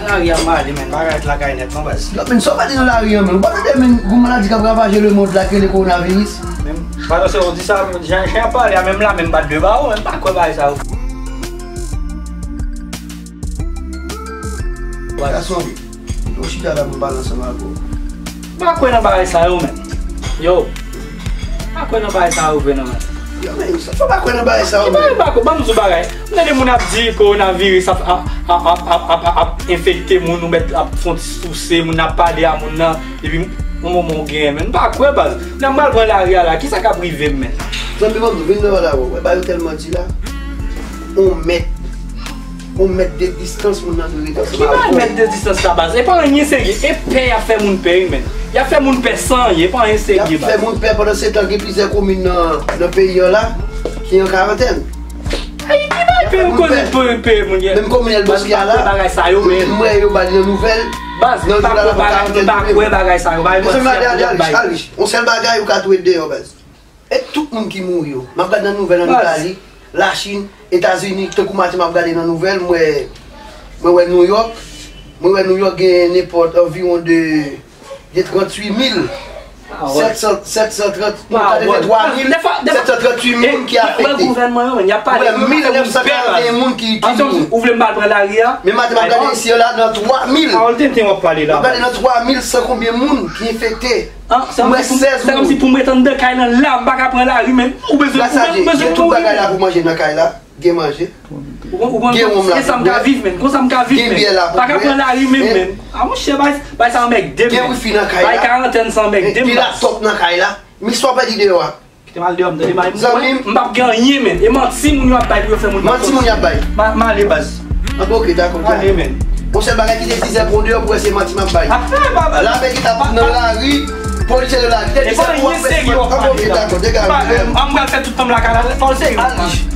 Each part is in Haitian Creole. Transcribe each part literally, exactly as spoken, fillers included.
Lari a mal, men bagay lakay nèt, non, baz. Yo, men sa w pa di nan lari an, men. Ou pa tande, men, gwo maladi k ap ravaje lemonn la, ki rele kowonaviris? Men, pandan se ou di sa, jan, jan ap pale a, menm la, menm bat de bawo, men m pa kwè bagay sa yo. Gason, yo chita la pou m pale ansanm avè w. M pa kwè nan bagay sa yo, men. Yo, m pa kwè nan bagay sa yo vre, non, men. Yo, men, sa fò pa kwè nan bagay sa yo, men. Ban m di w bagay. M tande moun ap di kowonaviris ap, ap, ap enfekte moun, ou mèt ap fè yon ti souse, moun ap pale a moun nan, epi yon moman ou genyen, men. M pa kwè, baz. Lè m pral pran lari a la, kisa k ap rive m, men? Zanmi, ban m di w, vin nan pale avè w. Wè, bagay yo tèlman di la. On mèt. On mèt de distans moun nan dwe rete ansanm avè w. Ki bagay mèt de distans la, baz? E pa anyen serye. E pè y ap fè moun pè, wi, men. Y ap fè moun pè san anyen, e pa anyen serye, baz. Y ap fè moun pè pandan se tan gen plizyè komin nan, nan peyi an la ki an karantèn. Ay, ki bagay pè, ou konnen pè, pè moun ye. Menm komin Èl Bosque a la, bagay sa yo, men. M wè yo ba li nan nouvèl. Baz, m pa kwè bagay, m pa kwè bagay sa yo. Bagay manti y ap bay. On sèl bagay ou ka twouve deyò, baz. E tout moun ki mouri yo. M ap gade nan nouvèl an Itali, Lachin, Etazini, tankou maten m ap gade nan nouvèl, mwen, mwen wè Nouyòk. Mwen wè Nouyòk gen nenpòt anviwon de, de tranntuit mil sèt san, sèt san trant, non, katreventwa mil sèt san tranntuit moun ki afekte. Mwen wè mil nèf san karanteyen moun ki, ki mouri. Ou vle m al pran lari a? Men maten m ap gade isi la nan twa mil. M ap gade nan twa mil san konbyen moun ki enfekte. An, se kòmsi pou m ret anndan kay lan la, m pa ka pran lari, men. Ou bezwen, ou bezwen, ou bezwen mouri, men. Gen tout bagay la pou manje nan kay la. Gen manje. Ou konn, ou konn, gen wonm la pou bwè. Gen sa m ka viv, men. Konsa m ka viv, men. Gen byè la pou bwè. Pa ka pran lari menm, men. A, monchè, bay, bay sa anmègde m, men. Gen wifi nan kay la. Bay karantèn sa anmègde m, baz. Gen laptòp nan kay la. Men sa w pèdi deyò a? Kite m al deyò, m tande, m, m p ap gen anyen, men. E manti moun yo ap bay pou yo fè moun. Manti moun y ap bay. M ale, baz. An, ok, dakò. M ale, men. Yon sèl bagay, kite dizè pou deyò, pou wè se manti m ap bay. Lapè ki t ap nan lari, polisye de lari, kite dizè pou wè se manti. An, ok, dakò, degaje. M pral fè tout tan m lakay la, fò w serye.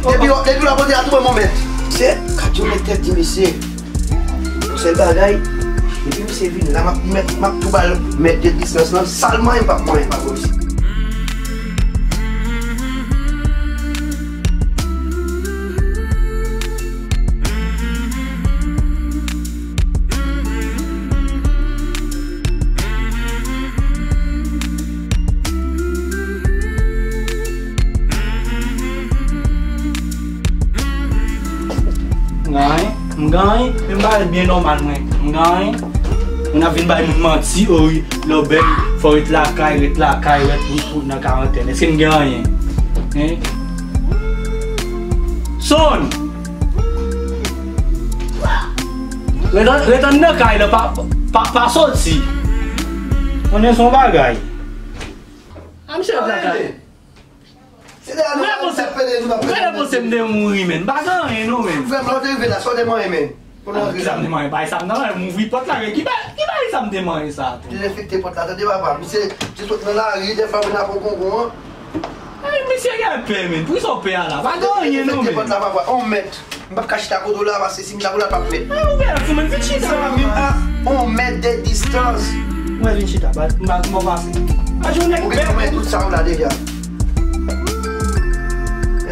Depi, depi w ap pote a tou mwen, mon mèt. Se kat yo mèt tèt di mesye. Yon sèl bagay, depi misye vin la, m ap, m ap, m ap tou ba l mèt de distans lan, sa l manyen, m p ap manyen pa polisye. M genyen, m genyen, men m pa ret byen nòmal mwen. M genyen, moun ap vin bay moun manti, o wi, lè w bèl, fò w ret lakay, ret lakay, ret pou, pou nan karantèn. Èske m gen anyen? Hein? Son! Ret an, ret anndan kay la, pa, pa, pa soti. Konnen se yon bagay. A, misye ret lakay. Se de a nou pa sa pede nou pa pede. Ou genlè panse m te mouri, men. M pa gen anyen, non, men. Frè m, lè w te rive la, sa w te manyen, men? Pou nou antre la. Sa m te manyen, bay sa m nan men, m ouvri pòt la, men ki bay, ki bay sa m te manyen sa tou? Dezenfekte pòt la, tande papa. Misye, misye sot nan lari, dèfwa moun ap pran kongon an. Ay, misye gen pè, men. Poukisa w pè a la? Pa gen anyen, non, men. Dezenfekte pòt la, papa. On mèt. M p ap ka chita kote w la, paske si m chita kote w la, l p ap fèt. Ay, ou bèl fou, men, vin chita. Zanmi m, a on mèt de distans. Mwen vin chita, ba, m pa, m pa pase. A, jounen ou gen tout sa ou la deja.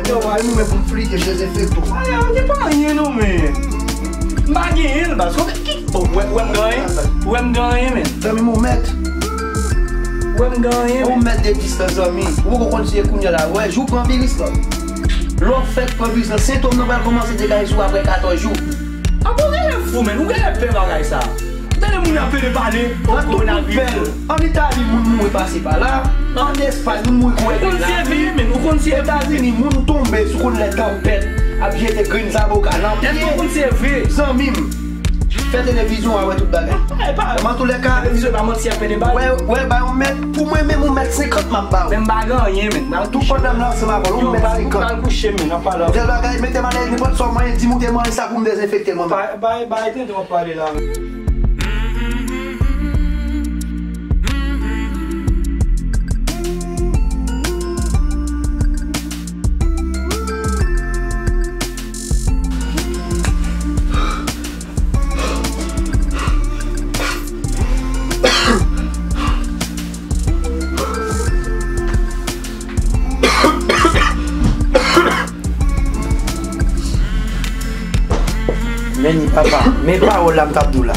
Yo, pa nou men pou m flite dezenfekte w. Ay, ou gen pa anyen, non, men. M pa genyen l, baz. Kote ki, oh, wè, wè m gen anyen? Wè m gen anyen, men. Zanmi m, on mèt. Wè m gen anyen, men. On mèt de distans, zanmi. Ou poko konn si e kounye a la. Wè, jou pran viris la. Lè w fèk pran viris la, sentòm nan pral kòmanse degaje sou ou apre katòz jou. A bon, ou genlè fou, men. Ou genlè pè bagay sa. Ou tande moun ap pede pale, o, kowonaviris. An Itali, moun mouri pase pa la. An Espay, moun mouri kouri. Ou konn si e vre, men. Ou konn si e vre. Etazini, moun tonbe sou kout lè tanpèt, ap jete grenn zaboka nan pye. Èske ou konn si e vre? Zanmi m. Fè televizyon a wè tout bagay. An toulèka, televizyon pa manti ap pede bay. Wè, wè, bay on mèt. Pou mwen menm, on mèt senkant m ap ba ou. Men m pa gen anyen, men. Tou pandan m la ansanm avè w, on mèt senkant. Yo, m pral kouche, men, n ap pale. Tèl bagay, mete m alèz, nenpòt sa w manyen, di m ou te manyen sa pou m dezenfekte l, manman. Bay, bay, bay, tenten w ap pale la, men. Men ni papa, Men pawòl la m t ap di w la.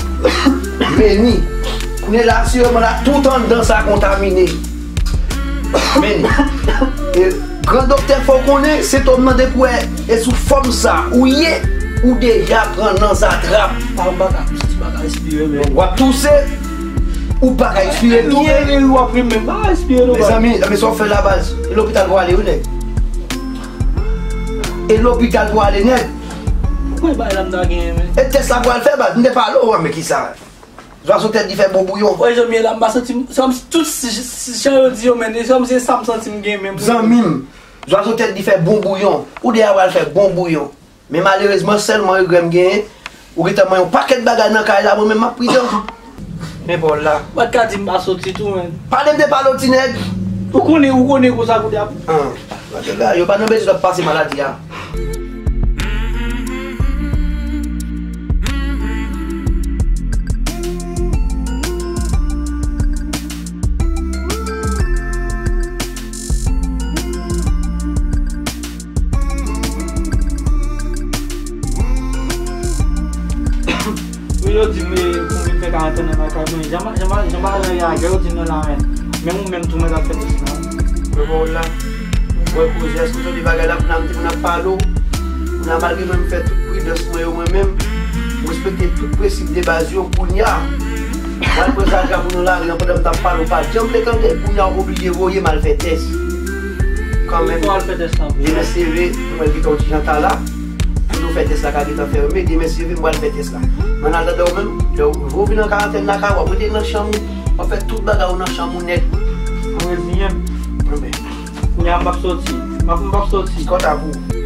Meni. Kounye la, asireman la, tout anndan sa kontamine. Meni. E gran doktè, fò w konnen, sentòm nan depi w wè, e sou fòm sa ou ye, ou deja pran nan zatrap. Pa, m pa ka, m santi m pa ka respire, men. W ap touse, ou pa ka respire tou, men. Mezanmi, men sa w fè la, baz. E lopital pou ale, wi, nèg. E lopital pou ale, nèg. Kòman bagay la m ta genyen, men? E tès la pral fè, baz. M te pale w, men kisa? Zwazo tèt li fè bon bouyon. Wè, jan m ye la, m pa santi m, se kòmsi tout si, si jan yo di yo, men, se kòmsi se sa m santi m gen menm. Zanmi m, zwazo tèt li fè bon bouyon. Ou deja pral fè bon bouyon. Men malerezman, sèlman regrè m genyen, ou gentan manyen yon pakèt bagay nan kay la, mwen menm m ap pridan. Men Pòl la. Ou pa t ka di m pa soti tou, men. Pa de m te pale w, ti nèg. Ou konnen, ou konnen konsa pou di ap. An, yo pa nan bezwen ap pase maladi a. Wi, yo di m, eh, pou m vin fè karantèn nan lakay mwen. Jan, jan, jan bagay la ye a, yo di m nan la, men. Menm ou menm tou, mwen t ap fè tès la. Mwen pa w la. Mwen koze, èske w tande bagay la, pou n ap di, pou n ap pale w? Pou n a, malgre mwen, m fè tout pridans mwen yo, mwen menm, m respekte tout prensip de baz yo, kounye a. Mwen pran zatrap ou nan lari an pandan m t ap pale, ou pa t janm vle tande, kounye a w oblije voye m al fè tès. Kanmenm. Pou al fè tès lan. Demen si Dye vle, mwen gentan yon ti jan ta la. Pou nou fè tès la ka gentan fèmen, demen si Dye vle, mwen al fè tès la. Mwen al tande ou menm, lè ou vin an karantèn lakay ou, w ap rete nan chanm ou, w ap fè tout bagay ou nan chanm ou nèt. Mwen reziyen m. Anben. Kounye a m p ap soti. M ap, m p ap soti. Kòta pou ou.